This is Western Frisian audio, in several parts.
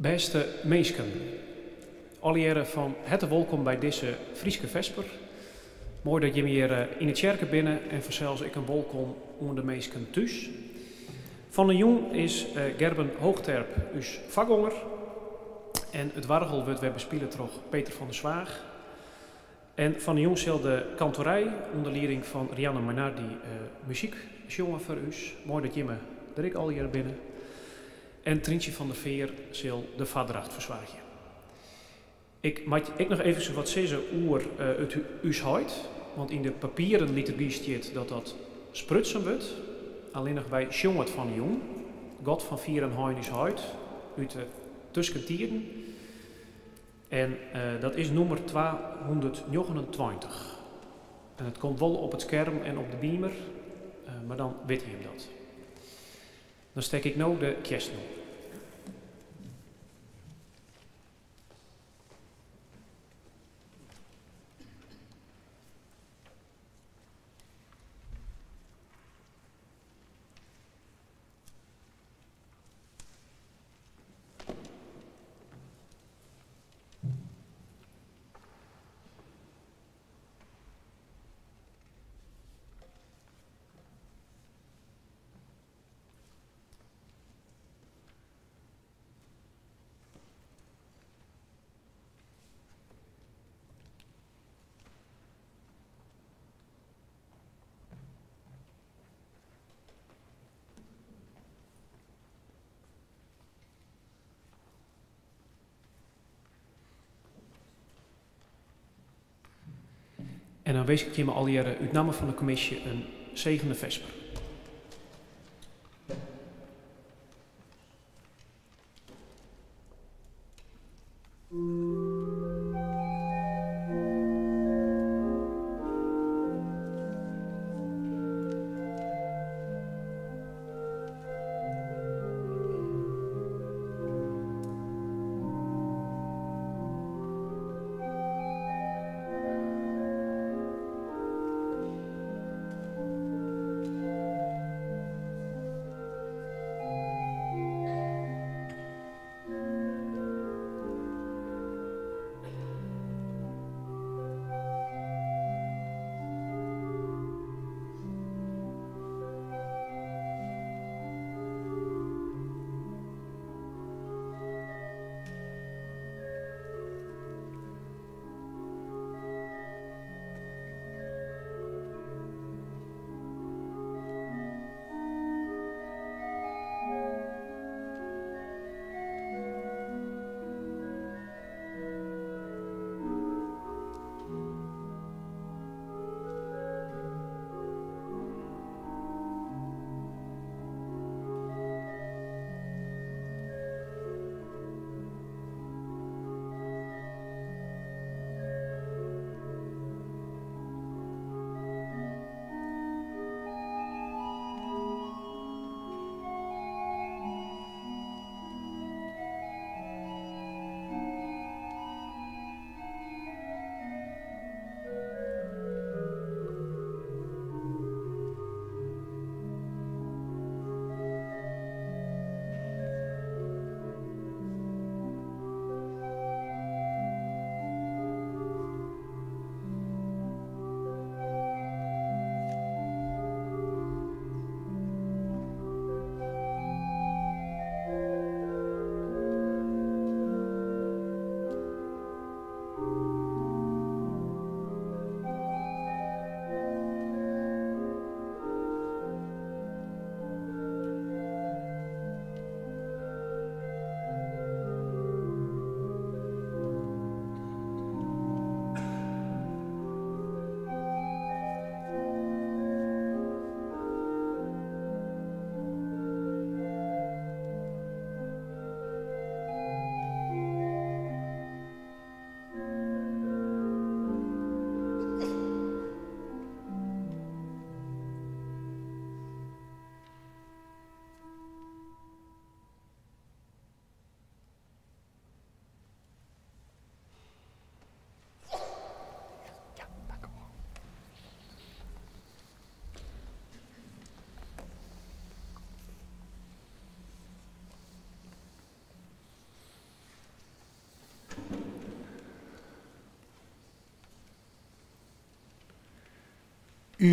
Bêste minsken, allegearre fan herte wolkom by dizze Fryske Fesper. Moai dat jimme hjir yn 'e tsjerke binne en fansels ek in wolkom oan de minsken thús. Fan 'e jûn is Gerben Hoogterp ús foargonger en it oargel wurdt wer bespile troch Peter van der Zwaag. En fan 'e jûn sil de kantorij ûnder lieding fan Rianne Mainardi muzyk sjonge foar ús. Moai dat jimme der ek allegearre binne. En Tryntsje van der Veer sil de foardracht fersoargje. Ik moat ek noch eefkes wat sizze oer it Us Heit, want yn de papieren liturgy stiet dat dat sprutsen wurdt. Allinnich wy sjonge it fan 'e jûn. God fan fier en hein ús heit, út de tuskentiden. En dat is nûmer 229. En it komt wol op it skerm en op de beamer, mar dan witte jim dat. Dan stek ik no de kjersten oan. En dan winskje ik jimme allegearre út namme fan de kommisje in segene fesper.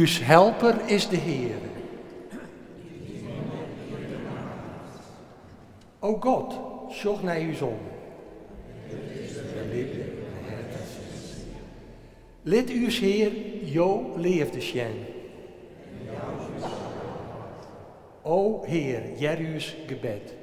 Us helper is de Heare. O God, sjoch nei ús om. Lit ús Hear jo leafde sjen. O Hear, hear ús gebed.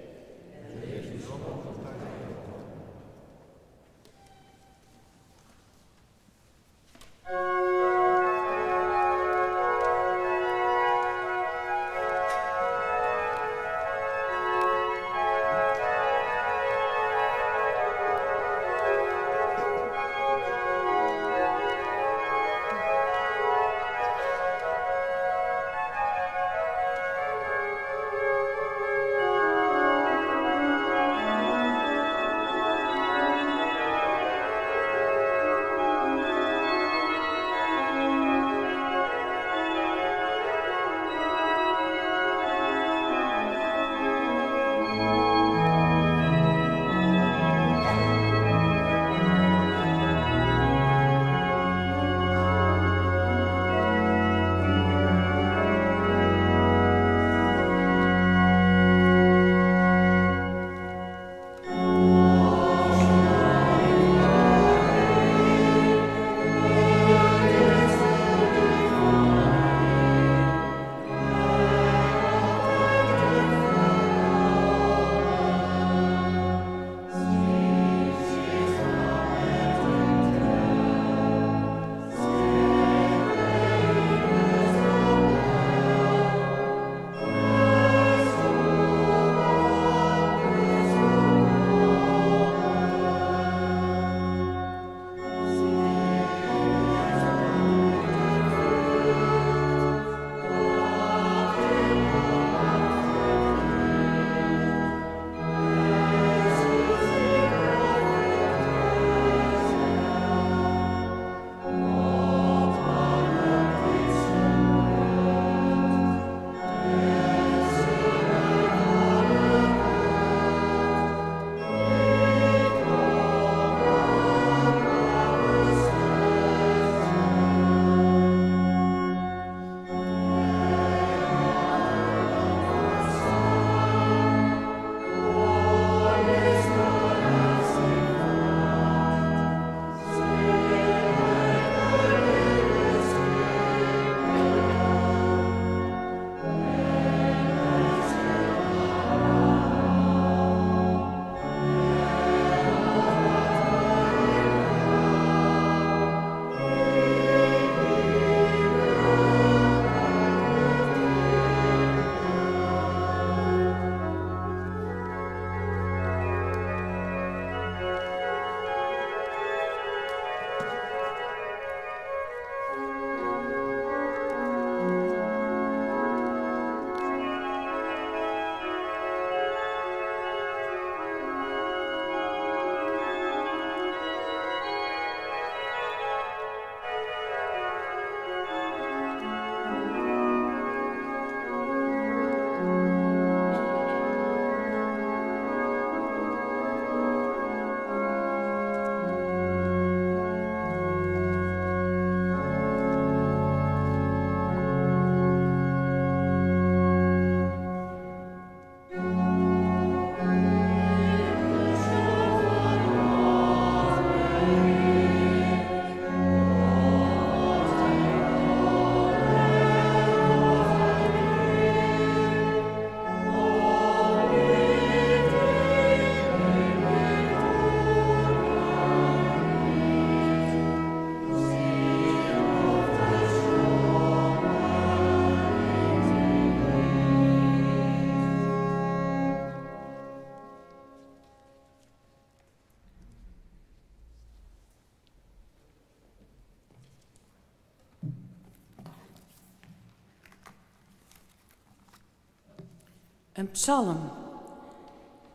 In psalm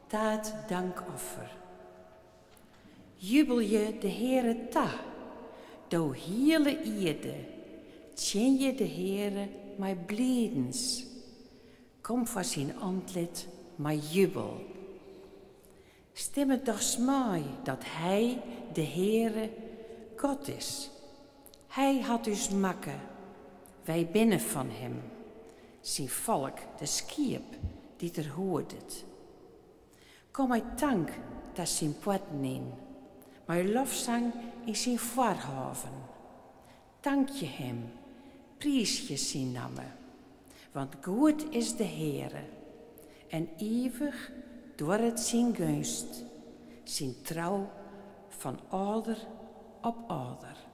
ta it dankoffer. Jubelje de Heare ta, do hiele ierde, tsjinje de Heare mei blidens. Kom foar syn antlit mei jubel. Stim it dochs mei dat Hy, de Heare, God is. Hy hat ús makke. Wy binne fan Him, syn folk, de skiep dy't Er hoedet. Kom mei tank ta syn poarten yn, mei lofsang yn syn foarhôven. Tankje Him, priizgje syn namme, want goed is de Heare en ivich duorret syn geunst, syn trou fan âlder op âlder.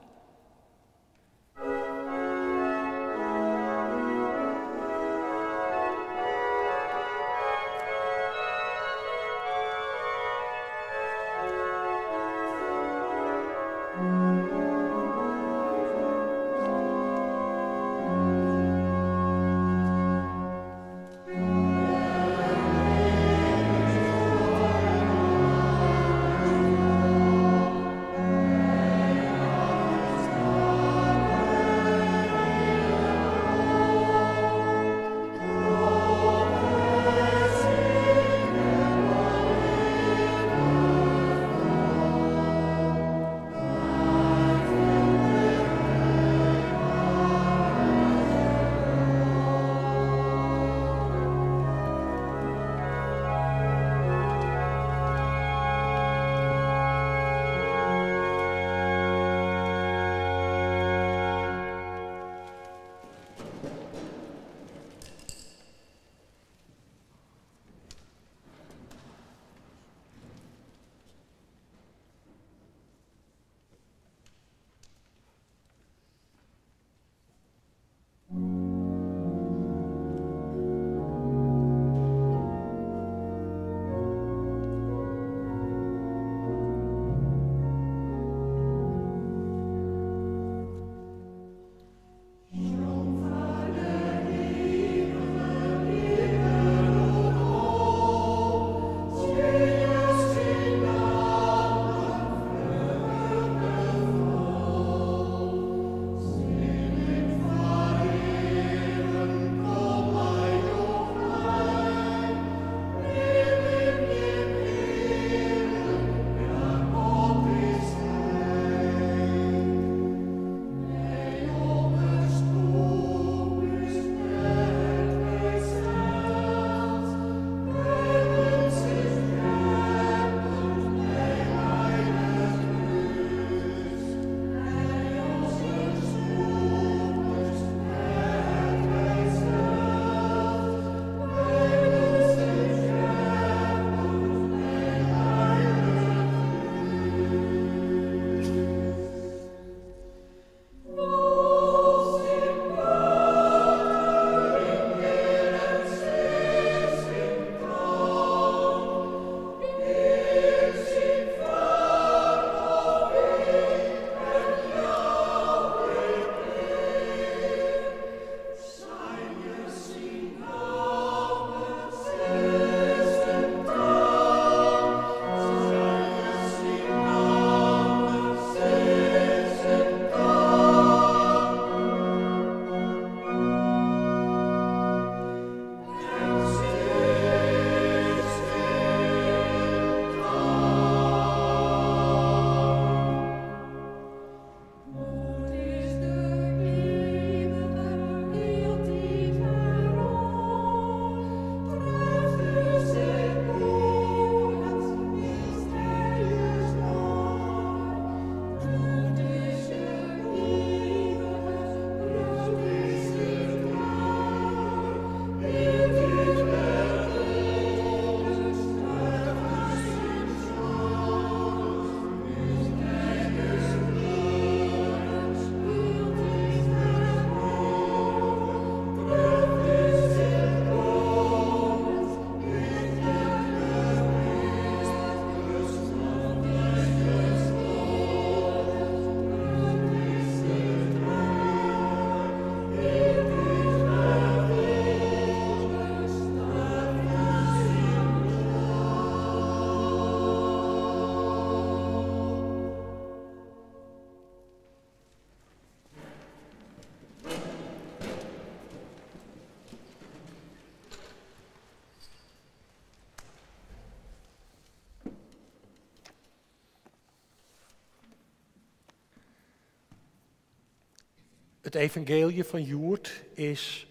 It evangeelje fan hjoed is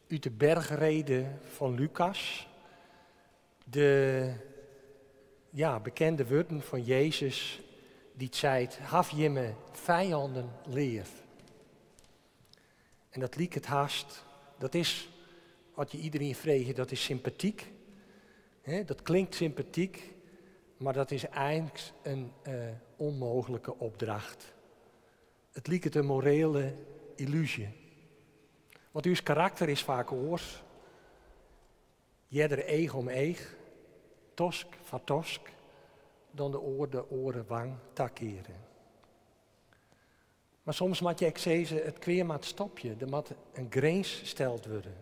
út de berchrede fan Lukas. De ja, bekende wurden fan Jezus dy't seit, haw jimme fijannen leaf. En dat liket hast, dat is, as je iderien freegje, dat is sympatyk. Dat klinkt sympatyk, mar dat is eins in ûnmooglike opdracht. It liket in morele yllúzje. Want ús karakter is faak oars. Earder each om each, tosk foar tosk, dan de oar de oare wang takeare. Mar soms moat je ek sizze, it kwea moat stopje, der moat in grins steld wurde.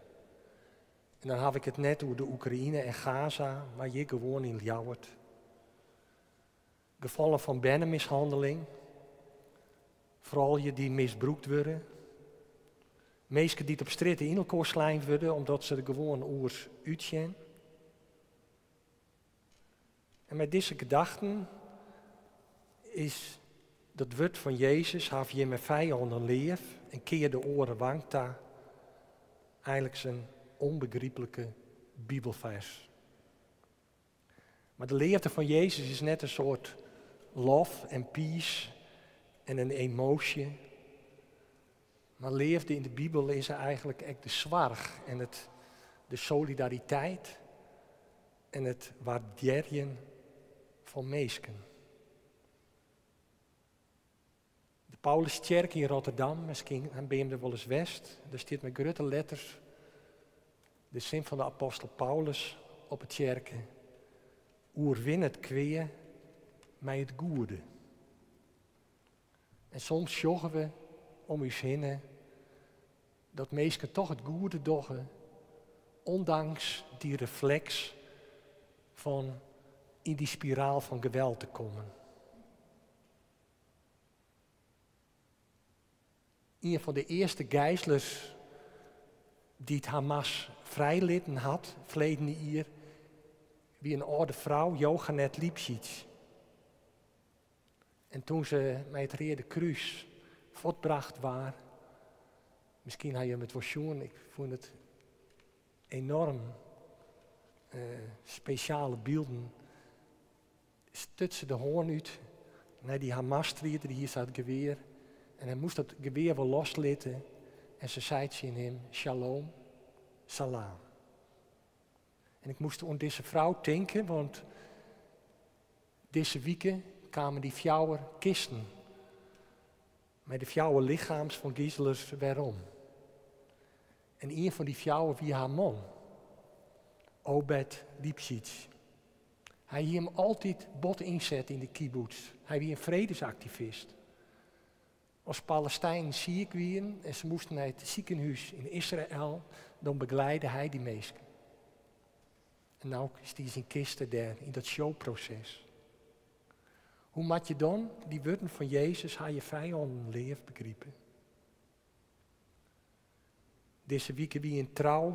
En dan haw ik it net oer de Oekraïne en Gaza, mar hjir gewoan yn Ljouwert. Gefallen fan bernemishanneling, froulju dy't misbrûkt wurde, minsken dy't op strjitte yn elkoar slein wurde omdat se der gewoan oars útsjen. En mei dizze gedachten is dat wurd fan Jezus, haw jimme fijannen leaf en kear de oare wang ta, einliks in ûnbegryplike bibelfers. Mar de leafde fan Jezus is net in soart love en peace en in emoasje. Mar leafde yn de Bibel is eigenlik ek de soarch en it, de solidariteit en it waardearjen fan minsken. De Paulustsjerke yn Rotterdam, miskien binne jim der wolris west, dêr stiet mei grutte letters de sin fan de apostel Paulus op 'e tsjerke, Oerwin it kwea mei it goede. En soms sjogge we om ús hinne dat minsken toch it goede dogge, ûndanks dy refleks fan yn dy spiraal fan geweld te kommen. Ien fan de earste gijzelers dy't Hamas frijlitten hat ferleden jier wie in âlde frou, Jochanet Lipschitz. En toen se mei it Reade Krús fuortbracht waard, miskien ha jim it wol sjoen, ik fûn it enoarm spesjale bylden, stuts se de hân út nei dy Hamas-strider, dy hie sa it gewear en hy moast dat gewear wol loslitte en se sei tsjin him, Shalom, salam. En ik moast oan dizze frou tinke, want dizze wike kamen dy fjouwer kisten mei de fjouwer lichems fan gizelers werom. En ien fan dy fjouwer wie har man, Obed Lipschitz. Hy hie him altyd bot ynset yn de kibboets. Hy wie in fredesaktivist. As Palestijnen siik wienen en se moasten nei it sikehûs yn Israel, dan begeleide hy dy minsken. En no stie syn kiste dêr yn dat showproses. Hoe moat je dan dy wurden fan Jezus, ha je fijannen leaf, begripe? Dizze wike wie yn Trouw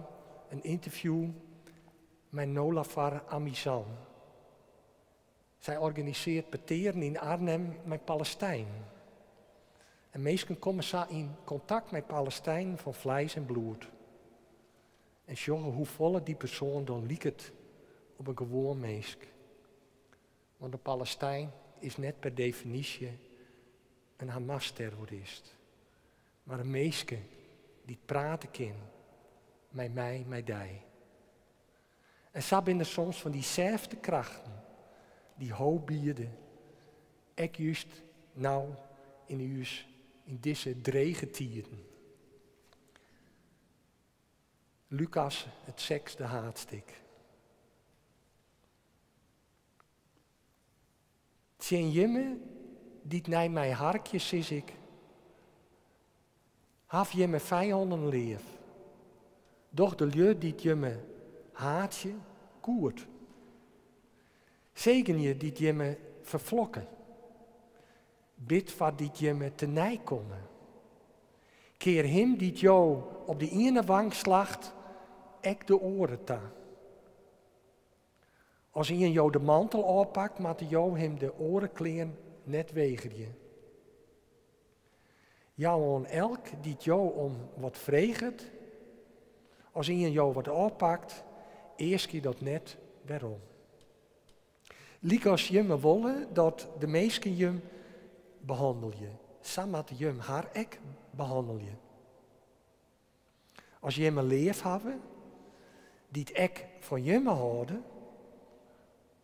in ynterview mei Nolafar Amizan. Sy organisearret petearen yn Arnhem mei Palestijnen. En minsken komme sa yn kontakt mei Palestijnen fan fleis en bloed. En sjogge hoefolle dy persoan dan liket op in gewoan minsk. Want in Palestijn is net per definysje in Hamas-terrorist, mar in minske dy't prate kin mei my, mei dy. En sa binne der soms fan dy sêfte krachten dy't hoop biede, ek just no yn ús yn dizze drege tiden. Lukas, it sechsde haadstik. Tsjin jimme dy't nei my harkje sis ik, Haw jimme fijannen leaf. Doch de lju dy't jimme haatsje goed. Segenje dy't jimme ferflokke. Bid foar dy't jimme tenei komme. Kear him dy't jo op de iene wang slacht ek de oare ta. As ien jo de mantel ôfpakt, moatte jo him de oare klean net wegerje. Jou oan elk dy't jo om wat freget. As ien jo wat ôfpakt, easkje dat net werom. Lykas jimme wolle dat de minsken jim behannelje, sa moatte jim har ek behannelje. As jimme leaf hawwe, dy't ek fan jimme hâlde,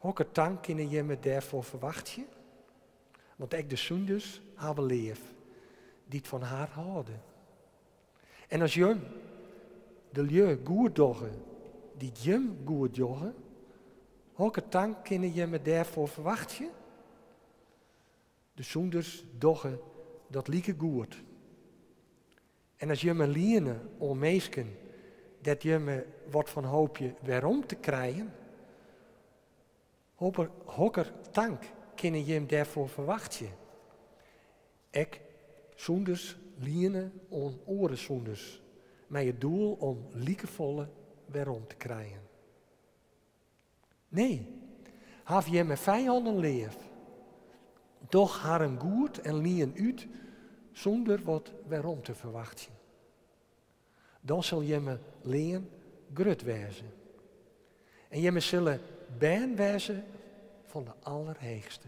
hokker tank kinne jimme dêrfoar ferwachtsje? Want ek de sûnders hawwe leaf, dy't fan har hâlde. En as jim de lju goed dogge dy't jim goed dogge, hokker tank kinne jimme dêrfoar ferwachtsje? De sûnders dogge dat likegoed. En as jimme liene oan minsken dêr't jimme wat fan hoopje werom te krijen, hokker tank kinne jim dêrfoar ferwachtsje? Ek sûnders liene oan oare sûnders, mei it doel om likefolle werom te krijen. Nee, haw jimme fijannen leaf. Doch harren goed en lien út sûnder wat werom te ferwachtsjen. Dan sil jimme lean grut wêze. En jimme sille bern wêze fan de Allerheechste.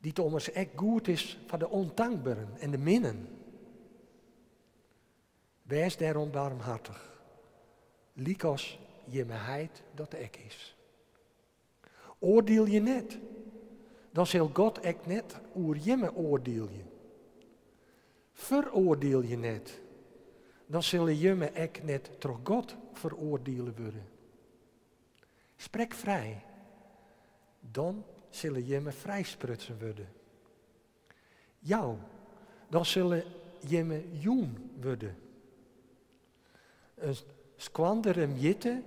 Dy't ommers ek goed is foar de ûntankberen en de minnen. Wês dêrom barmhartich, lykas jimme Heit dat ek is. Oardielje net, dan sil God ek net oer jimme oardielje. Feroardielje net, dan sille jimme ek net troch God feroardiele wurde. Sprek frij, dan sille jimme frijsprutsen wurde. Jou, dan sille jimme jûn wurde. In skoandere mjitte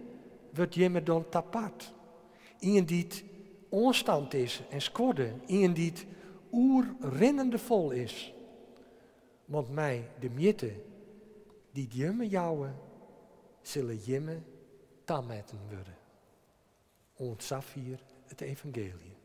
wurdt jimme dan tapart. Ien dy't oanstampt is en skuorde, ien dy't oerrinnende fol is. Want mei de mjitte dy't jimme jouwe, sille jimme tametten wurde. Oant safier it evangeelje.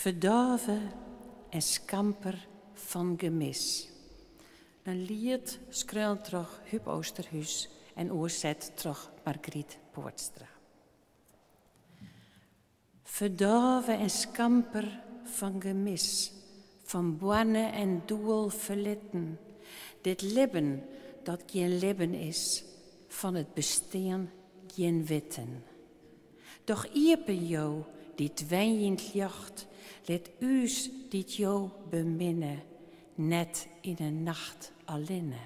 Ferdôve en skamper fan gemis. In liet skreaun troch Huub Oosterhuis en oerset troch Margriet Poortstra. Ferdôve en skamper fan gemis, fan boarne en doel ferlitten. Dit libben dat gjin libben is, fan it bestean gjin witten. Doch iepen jo, dy't wenje yn 't ljocht, lit ús dy't jo beminne, net yn 'e nacht allinne.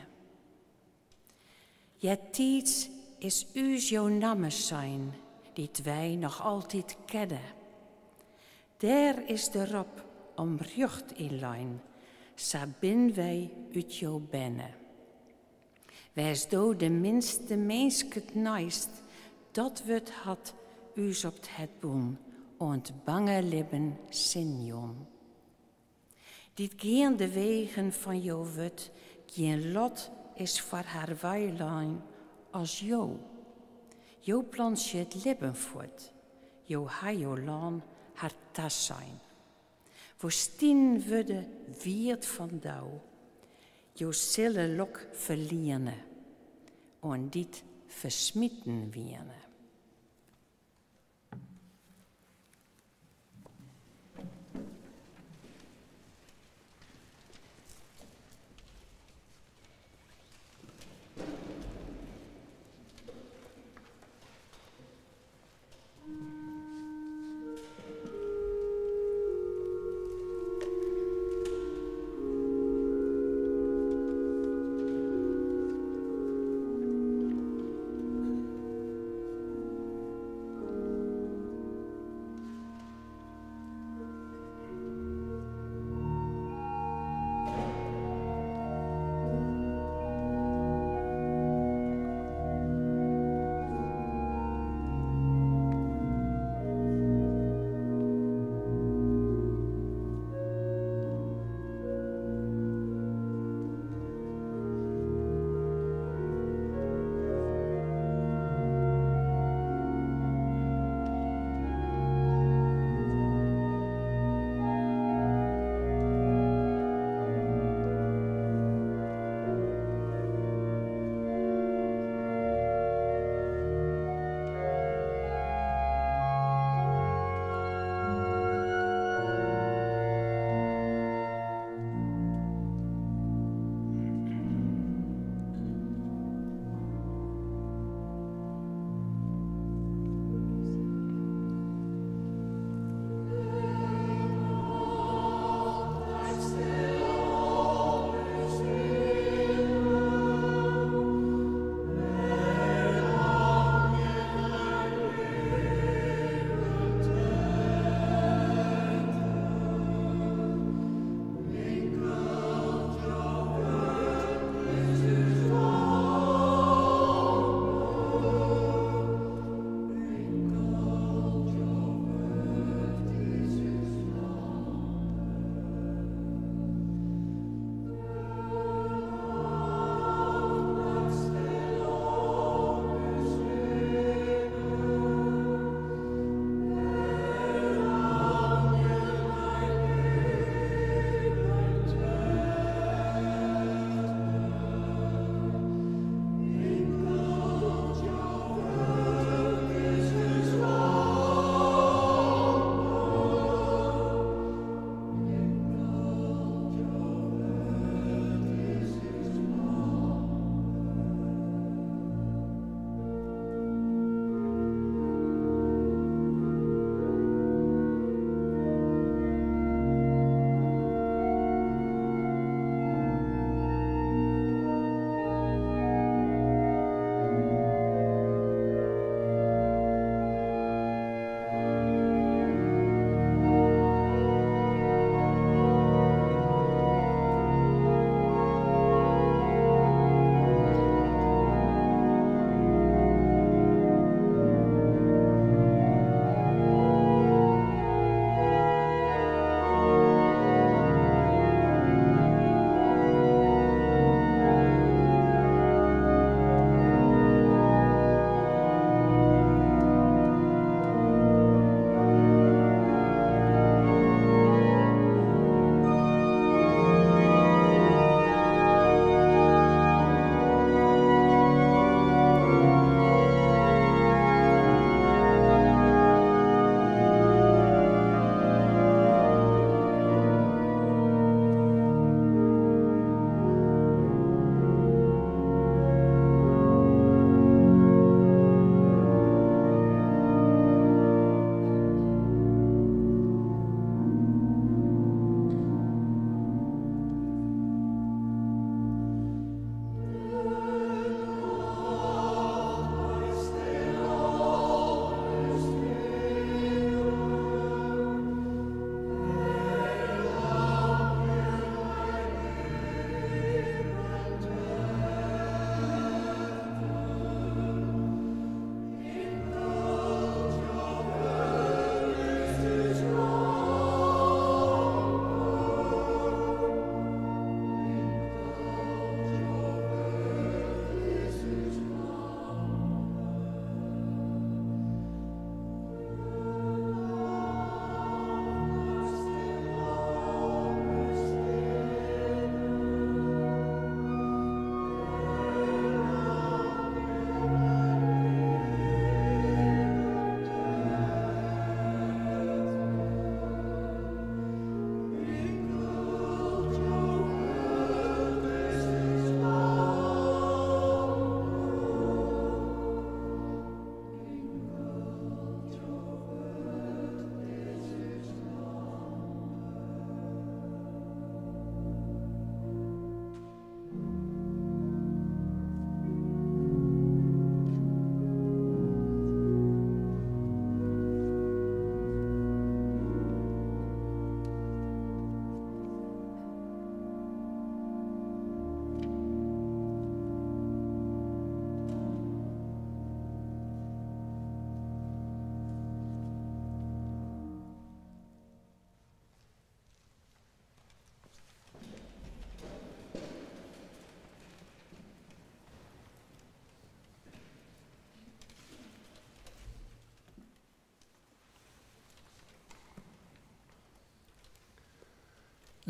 Eartiids is ús jo namme sein, dy't wy noch altyd kenne. Dêr is de rop om rjocht yn lein, sa bin wy út jo berne. Wês do de minste minske 't neist, dat wurd hat ús op 't hert bûn, oan 't bange libben sin jûn. Dy't gean de wegen fan jo wurd, gjin lot is foar har weilein as jo. Jo plantsje it libben fuort, jo ha jo lân har tasein. Woastinen wurde wiet fan dau. Jo sille lok ferliene oan dy't fersmiten wiene.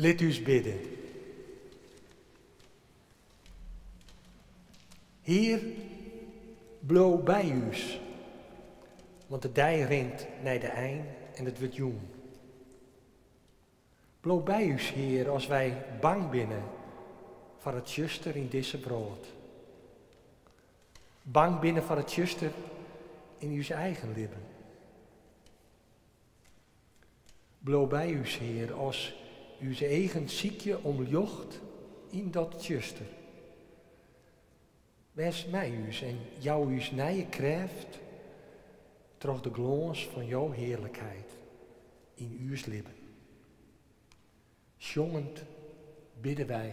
Lit ús bidde. Hear, bliuw by ús, want de dei rint nei de ein en it wurdt jûn. Bliuw by ús, Hear, as wy bang binne foar it tsjuster yn dizze wrâld. Bang binne foar it tsjuster yn ús eigen libben. Bliuw by ús, Hear, as ús eagen sykje om ljocht yn dat tsjuster. Wês mei ús en jou ús nije krêft troch de glâns fan jo hearlikheid yn ús libben. Sjongend bidde wy.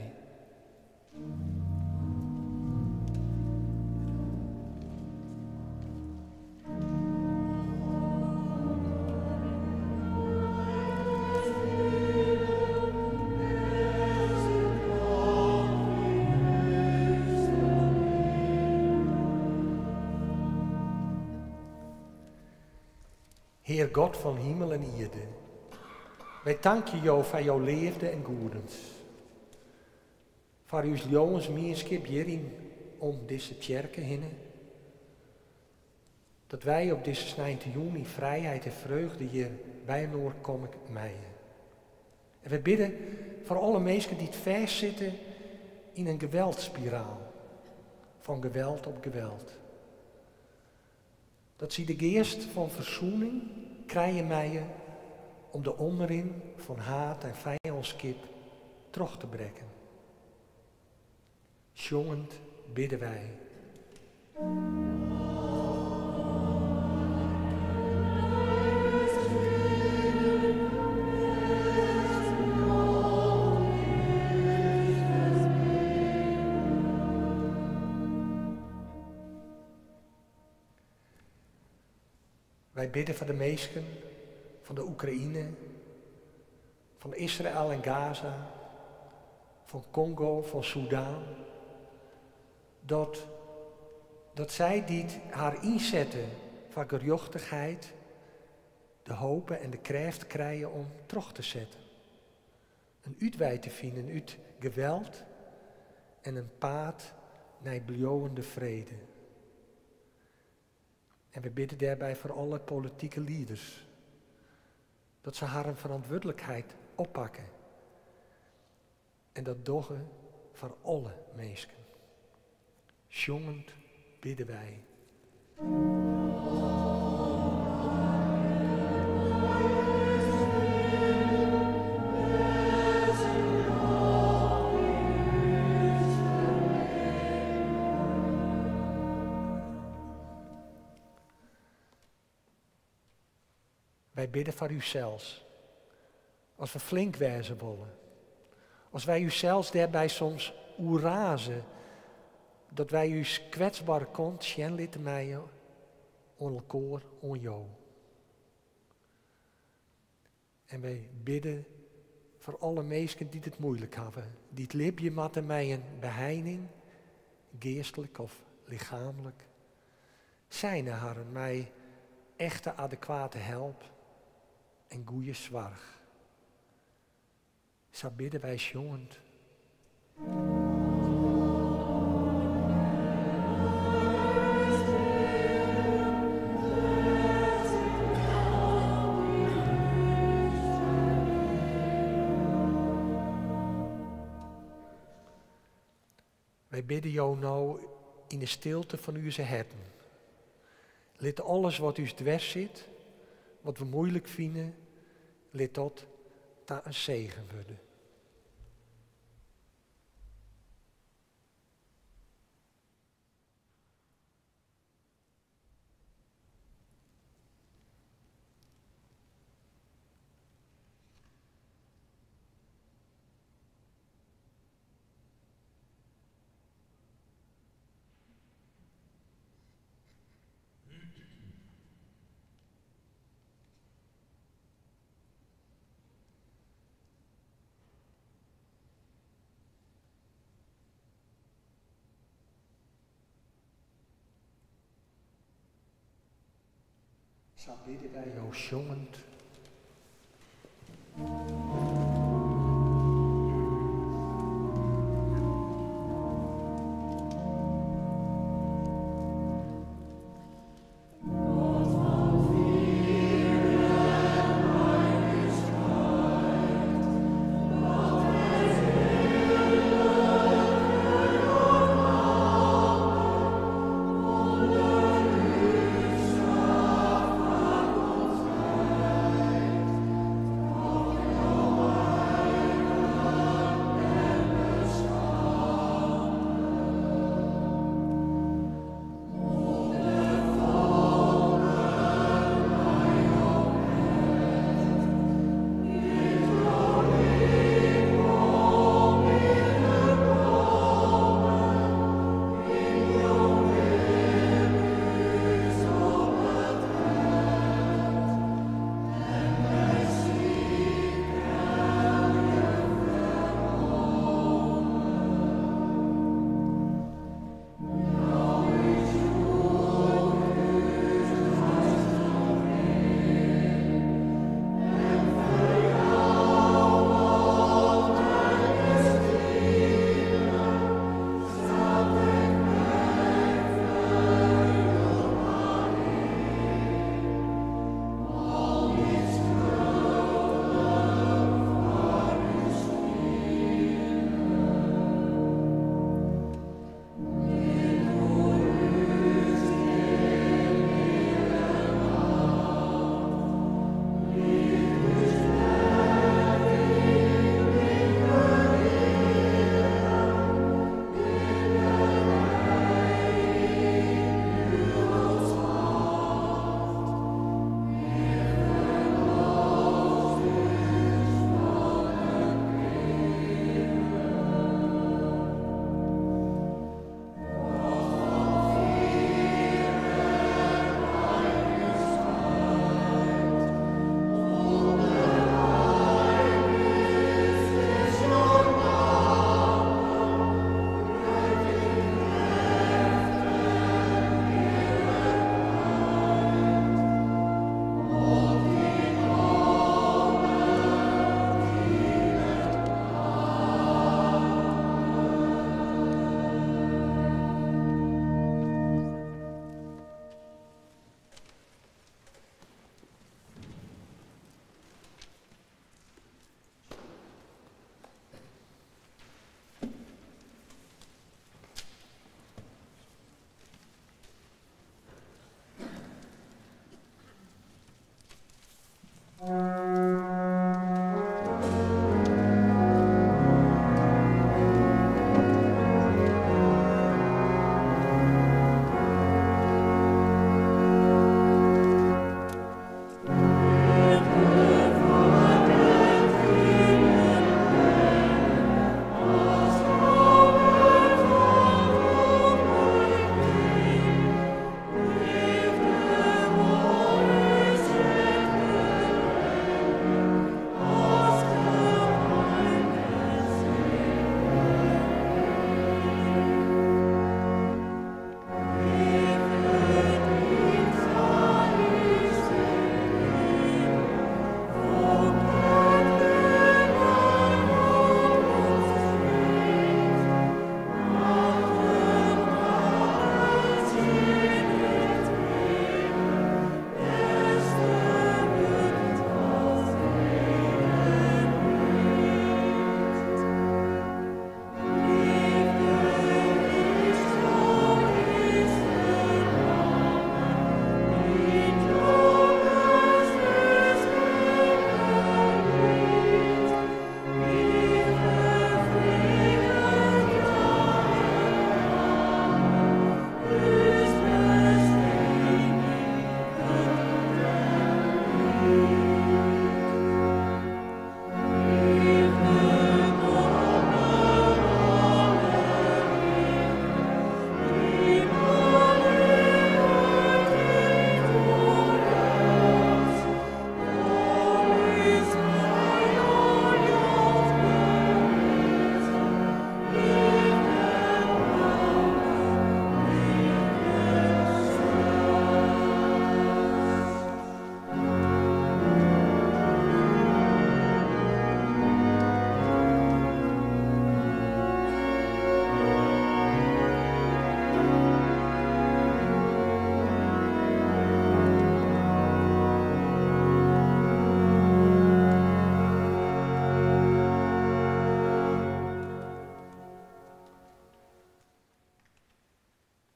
Hear God fan himel en ierde, wy tankje Jo foar jo leafde en goedens. Foar ús leauwensmienskip hjir yn om dizze tsjerke hinne. Dat wy op dizze sneintejûn yn frijheid en freugde hjir byinoar komme meie. En wy bidde foar alle minsken dy't fêstsitte yn in geweldspiraal, fan geweld op geweld. Dat sy de geast fan fersoening krije meie om de omrin fan haat en fijânskip troch te brekken. Sjongend bidde wy. Wy bidde foar de minsken fan de Oekraïne, fan Israel en Gaza, fan Kongo, fan Soedan. Dat, dat sy dy't har ynsette foar gerjochtichheid, de hope en de krêft krije om troch te setten. In útwei te finen út geweld en in paad nei bliuwende frede. En we bidde dêrby foar alle politike lieders. Dat se harren ferantwurdlikheid oppakke. En dat dogge foar alle minsken. Sjongend bidde wy. Wy bidde foar ússels. As we flink wêze wolle. As wy ússels dêrby soms oerraze, dat wy ús kwetsbare kant sjen litte meie oan elkoar, oan Jo. En wy bidde foar alle minsken dy't it muoilik hawwe, dy't libje moatte mei in beheining, geastlik of lichaamlik. Seine harren mei echte adekwate help en goede soarch. Sa bidde wy sjongend. Wy bidde Jo no yn de stilte fan ús herten. Lit alles wat ús dwers sit, wat we muoilik fine, lit dat ta in segen wurde. Sa bidde wy Jo sjongend.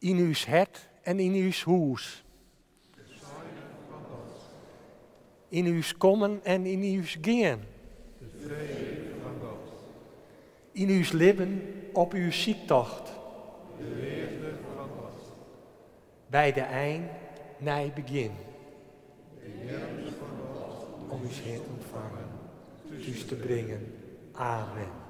Yn ús hert en yn ús hûs. Yn ús kommen en yn ús gean. Yn ús libben op ús syktocht. By de ein nij begjin. Om ús Hear te ûntfangen, thús te bringen. Amen.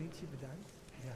Rintsje, bedankt. Ja.